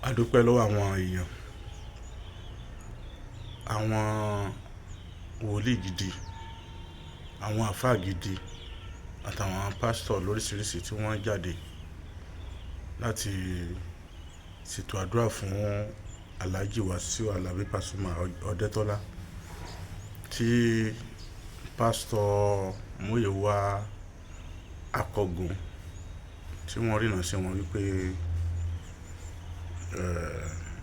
A dúpẹ́ lọ́wọ́ àwọn èèyàn, àwọn wòlíì gidi, àwọn àfáà gidi àtàwọn pásítọ̀ lóríṣiríṣi tí wọ́n jáde láti ṣètò àdúrà fún Alhaji Wasiu Alabi Pasuma Odetola, tí pásítọ̀ Muyiwa Akọgun tí wọ́n ríran sí wọn wípé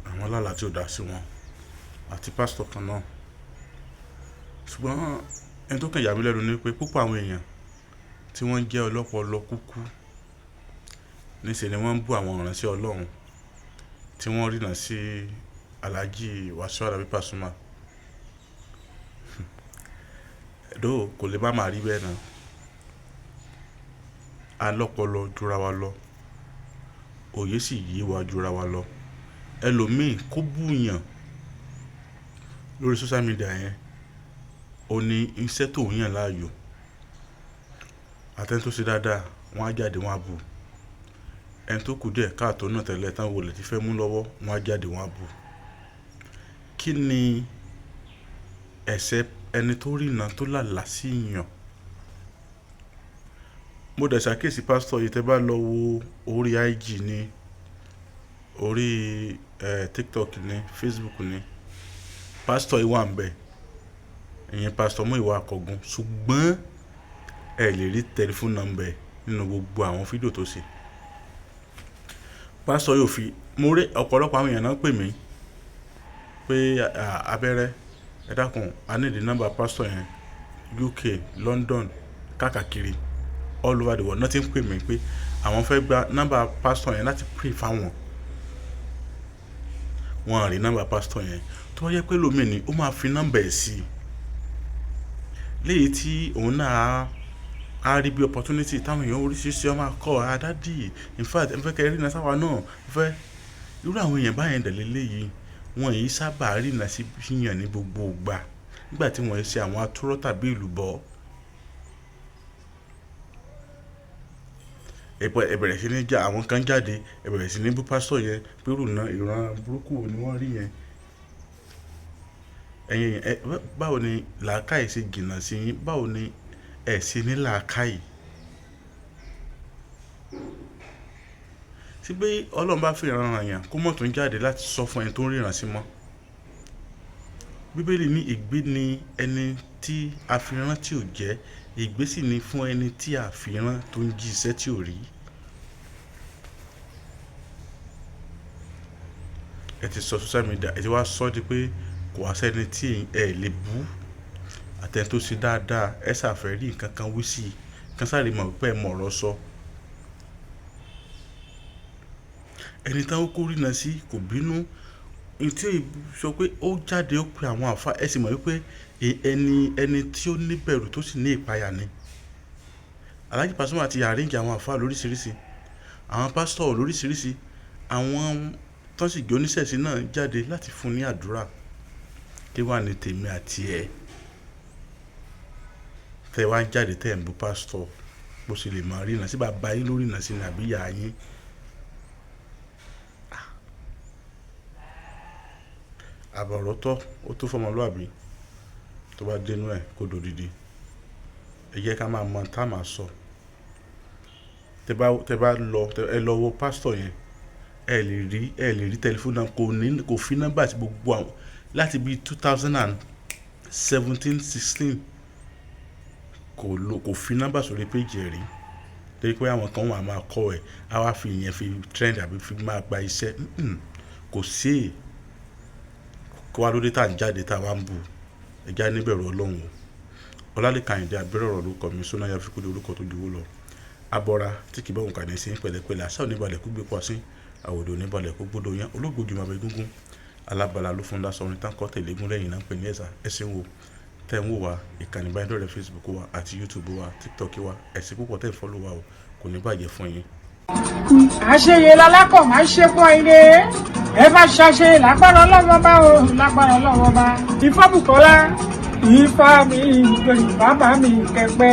àwọn lálàá tí ò dá sí wọn àti pásítọ̀ kan náà. Ṣùgbọ́n ẹni tó kàn yà mí lẹ́nu ni pé púpọ̀ àwọn èèyàn tí wọ́n jẹ́ ọlọ́pọlọ kúkú níṣe ni wọ́n ń bú àwọn ìránṣẹ́ Ọlọ́run tí wọ́n ríran sí Alhaji Wasiu Alabi Pasuma. Though kò lè má máa rí bẹ́ẹ̀ náà. Alọ́pọlọ jura wa lọ, òye sì yé wa jura wa lọ. Ẹlòmíì kó bú yàn lórí social media yẹn, ó ní iṣẹ́ tó ń yàn láàyò. Àti ẹni tó ṣe dáadáa, wọ́n á jáde wọ́n á bu. Ẹni tó kù díẹ̀ káàtó náà tẹ́lẹ̀ tán wọlé tí fẹ́ mú lọ́wọ́, wọ́n á jáde wọ́n á bu. Kí ni ẹ̀ṣẹ̀ ẹni tó ríran tó lálàá sí yàn? Mo dẹ̀ ṣàkíyèsí pásítọ̀ yìí, tẹ́ bá lọ wo orí IG ní, orí TikTok ní, Facebook ní, pásítọ̀ yìí wà níbẹ̀. Ìyẹn pásítọ̀ Muyiwa Akọgun. Ṣùgbọ́n ẹ lè rí telephone number ẹ̀ nínú gbogbo àwọn fídíò tó ṣe. Pásítọ̀ yóò fi, mo rí ọ̀pọ̀lọpọ̀ àwọn èèyàn náà pè mí pé abẹ́rẹ́, ẹ dákun, a need nọ́mbà pásítọ̀ yẹn. UK, London, káàkiri all over the world náà ti ń pè mí pé àwọn fẹ́ gba nọ́mbà pásítọ̀ yẹn láti pray fáwọn. Wọ́n rí nọ́mbà pásítọ̀ yẹn. Tó bá jẹ́ pé ẹlòmíì ni, ó máa fi nọ́mbà ẹ̀ sí. Léyìí tí òun náà á rí bí opportunity táwọn èèyàn oríṣiríṣi ó máa call, "Ah daddy, in fact, ẹ fẹ́ kí ẹ ríran sáwa náà." Mo fẹ́ irú àwọn èèyàn báyẹn dẹ̀ léléyìí, wọ́n yìí sábà ríran sí yàn ní gbogbo ìgbà nígbà tí wọ́n ṣe àwọn atúrọ́ tàbí ìlúbọ. Ẹ bẹ̀rẹ̀ sí ní já àwọn kan jáde, ẹ bẹ̀rẹ̀ sí ní bú pásítọ̀ yẹn pé irú ìran burúkú wo ni wọ́n rí yẹn. Ẹ̀yin ẹ, báwo ni làákàyè ṣe jìnnà sí yín? Báwo ni ẹ ṣe ní làákàyè? Sí pé Ọlọ́run bá fi ìran hàn yàn kó mọ̀ tó ń jáde láti sọ fún ẹni tó ń ríran sí mọ́. Bíbélì ní ègbé ni ẹni tí a fi rán tí ò jẹ́, ègbé sì ni fún ẹni tí a fi rán tó ń jí iṣẹ́ tí ò rí. Ẹ ti sọ social media, ẹ ti wá sọ di pé kò wá sẹ́ni tí ẹ lè bú àti ẹni tó ṣe dáadáa, ẹ ṣàfẹ́ rí nǹkan kan wí sí i, kí wọ́n sáré mọ̀ pé ẹ mọ̀ ọ̀rọ̀ sọ. Ẹni tí wọ́n kó ríran sí kò bínú. Ohun tí ó sọ pé ó jáde ó pe àwọn àlfà, ẹ sì mọ̀ wípé ẹni tí ó ní ìbẹ̀rù tó sì ní ìpayà ni. Alhaji Pasuma ti arrange àwọn àlfà lóríṣiríṣi, àwọn pásítọ̀ lóríṣiríṣi, àwọn tó sì jẹ́ oníṣẹ̀ṣe náà jáde láti fún ní àdúrà. Kí wà ní tèmi àti ẹ? Tẹ wá ń jáde tẹ ń bú pásítọ̀, bó ṣe lè máa ríran sí bàbá yín ló ríran sí ni àbí ìyá yín. Àbọ̀ ọ̀rọ̀ tọ́, ó tó fún ọmọlúàbí tó bá dé inú ẹ̀ kó dòdidi. Ẹ jẹ́ ká máa mọ̀ tá a máa sọ. Tẹ bá lọ, ẹ lọ wo pásítọ̀ yẹn, ẹ lè rí telephone number, kò ní, kò fi nọ́mbà sí gbogbo àwọn láti bí 2017, 16 kò lo, kò fi nọ́mbà sórí page ẹ̀ rí. Torí pé àwọn kan wà máa call ẹ̀, á wá fi ìyẹn fi trend àbí fi máa gba iṣẹ́. Kò sí. Kó wá lóde tá ń jáde tá wá ń bú. Ẹ já ní ìbẹ̀rù Ọlọ́run o. Ọlálékan Àyìndé Abẹ́rẹ́ ọ̀rọ̀ lórúkọ mi, Sóná Yafikudi orúkọ tó ju owó lọ. Abọ́ra tí kì í bá òun kà ní sí pẹ̀lẹ́pẹ̀lẹ́, àṣà oníbalẹ̀ kú gbé pọ̀ sí, àwòdì oníbalẹ̀ kú gbódò yán, olóògbójú máa bẹ gúngún. Alábala ló fún lásán orin tán kọ́ tẹ̀lé gún lẹ́yìn náà ń pè ní ẹ̀sà. Ẹ ṣeun o. Tẹ́ ń wò wá, ìkànnì ìbánidọ́rẹ̀ẹ́ Facebook wa àti YouTube wa, TikTok wa, ẹ ṣé púpọ̀ tẹ́ ń follow wa o, kò ní bàjẹ́ fún yín. Àṣeyẹ lalákọ̀ máa ń ṣe fún ire. Ẹ bá ṣàṣe lágbára Ọlọ́run bá o, lágbára Ọlọ́run bá. Ifábùkọ́lá, Ifá mi ìgbèrú bàbá mi kẹpẹ.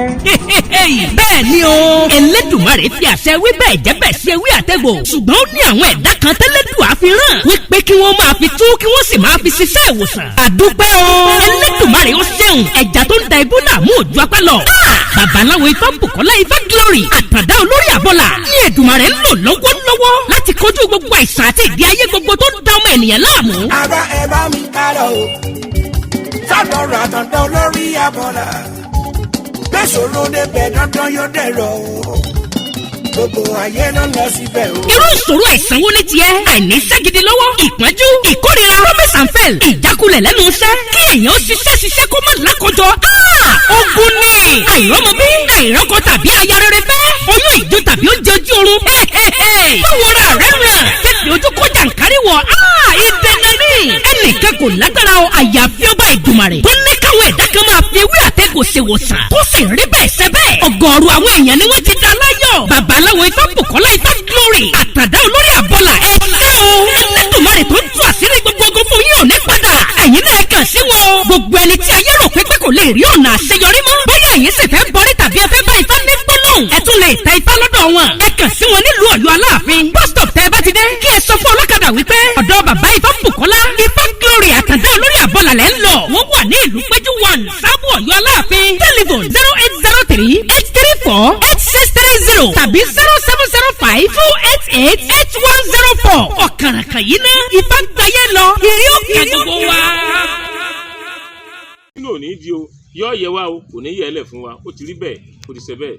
Bẹ́ẹ̀ ni o, Elédùmarè fi àṣẹ wí bẹ́ẹ̀ jẹ́ bẹ́ẹ̀ ṣe wí àtẹ̀gbò. Ṣùgbọ́n ó ní àwọn ẹ̀dá kan tẹ́lẹ̀dùá fi fi ràn wípé kí wọ́n máa fi tú kí wọ́n sì máa fi ṣiṣẹ́ ìwòsàn. Àdúpẹ́ o, Ẹlẹ́dùmarè ó ṣeun. Ẹja tó ń da ibú làmú òjú apá lọ. Babaláwo Ifá Bùkọ́lá Ifá Glory, àtàndá olórí àbọ̀là ní Èdùmàrè ń lò lọ́wọ́lọ́wọ́ láti kojú gbogbo àìsàn àti ìdí ayé gbogbo tó ń da ọmọ ènìyàn láàmú. Ara ẹ bá mi ká lọ o, sọ́dọ̀ àtọ̀dọ̀ lórí abọ́là. Gbèsòrò débẹ̀ dandan yóò dẹ̀rọ̀ o, gbogbo ayé ló lọ síbẹ̀ o. Irú ìṣòro àìsàn wo ní tiẹ̀? Àìníṣẹ́ gidi lọ́wọ́, ìpọ́njú, ìkórira, promise and fail, ìjákulẹ̀ lẹ́nu iṣẹ́, kí èèyàn ó ṣiṣẹ́ ṣiṣẹ́ kó má lákòjọ. Ogun ni àìrọ́mọbí, àìrọ́kọ tàbí aya rere fẹ́, oyún ìjó tàbí oúnjẹ ojú oorun. Báwo ra rẹ̀ ràn tètè ojú kọjá nkárí wọ̀? Ìdènà ní ẹnìkan kò lágbára o, àyàfi ọba Ìdùmarè tó ní káwọn ẹ̀dá kan máa fi ewé àtẹ̀gò ṣèwòsàn tó sì rí bẹ́ẹ̀ ṣe bẹ́ẹ̀. Ọ̀gọ̀ọ̀rọ̀ àwọn èèyàn ni wọ́n ti dá láyọ̀. Babaláwo Ifá Bùkọ́lá Ifá Glory, àtàdá olórí àbọ̀là, ẹ ṣé o. Ẹlẹ́dùmarè tó ń tú àṣírí gbogbo ogun fún yín ò ní padà. Ẹ̀yin náà kàn sí wọn o. Gbogbo ẹni tí ayé rò pé kò lè rí ọ̀nà àṣeyọrí mọ́, bóyá ẹ̀yin sì fẹ́ bọ́rí tàbí ẹ fẹ́ bá Ifá ní gbólóhùn, ẹ tún lè ta Ifá lọ́dọ̀ wọn. Ẹ kàn sí wọn nílùú Ọ̀yọ́ Aláàfin bus stop. Tẹ́ ẹ bá ti dé, kí ẹ sọ fún ọlọ́kadà wípé ọ̀dọ̀ bàbá Ifá Bùkọ́lá Ifá Glory, àtàndá olórí àbọ̀là lẹ́ ń lọ. Wọ́n wà ní ìlú Péjú 1, Sábò, Ọ̀yọ́ Aláàfin. Telephone 08038348630 tàbí 07052888104. Ọ̀kàràkàn yìí ná Ifá gbáyé lọ, ìrí òkè gbogbo wa. Nínú òní di o, yọ yẹ wa o, kò ní yẹ ẹ lẹ fún wa. Ó ti rí bẹ́ẹ̀, ó ti ṣe bẹ́ẹ̀.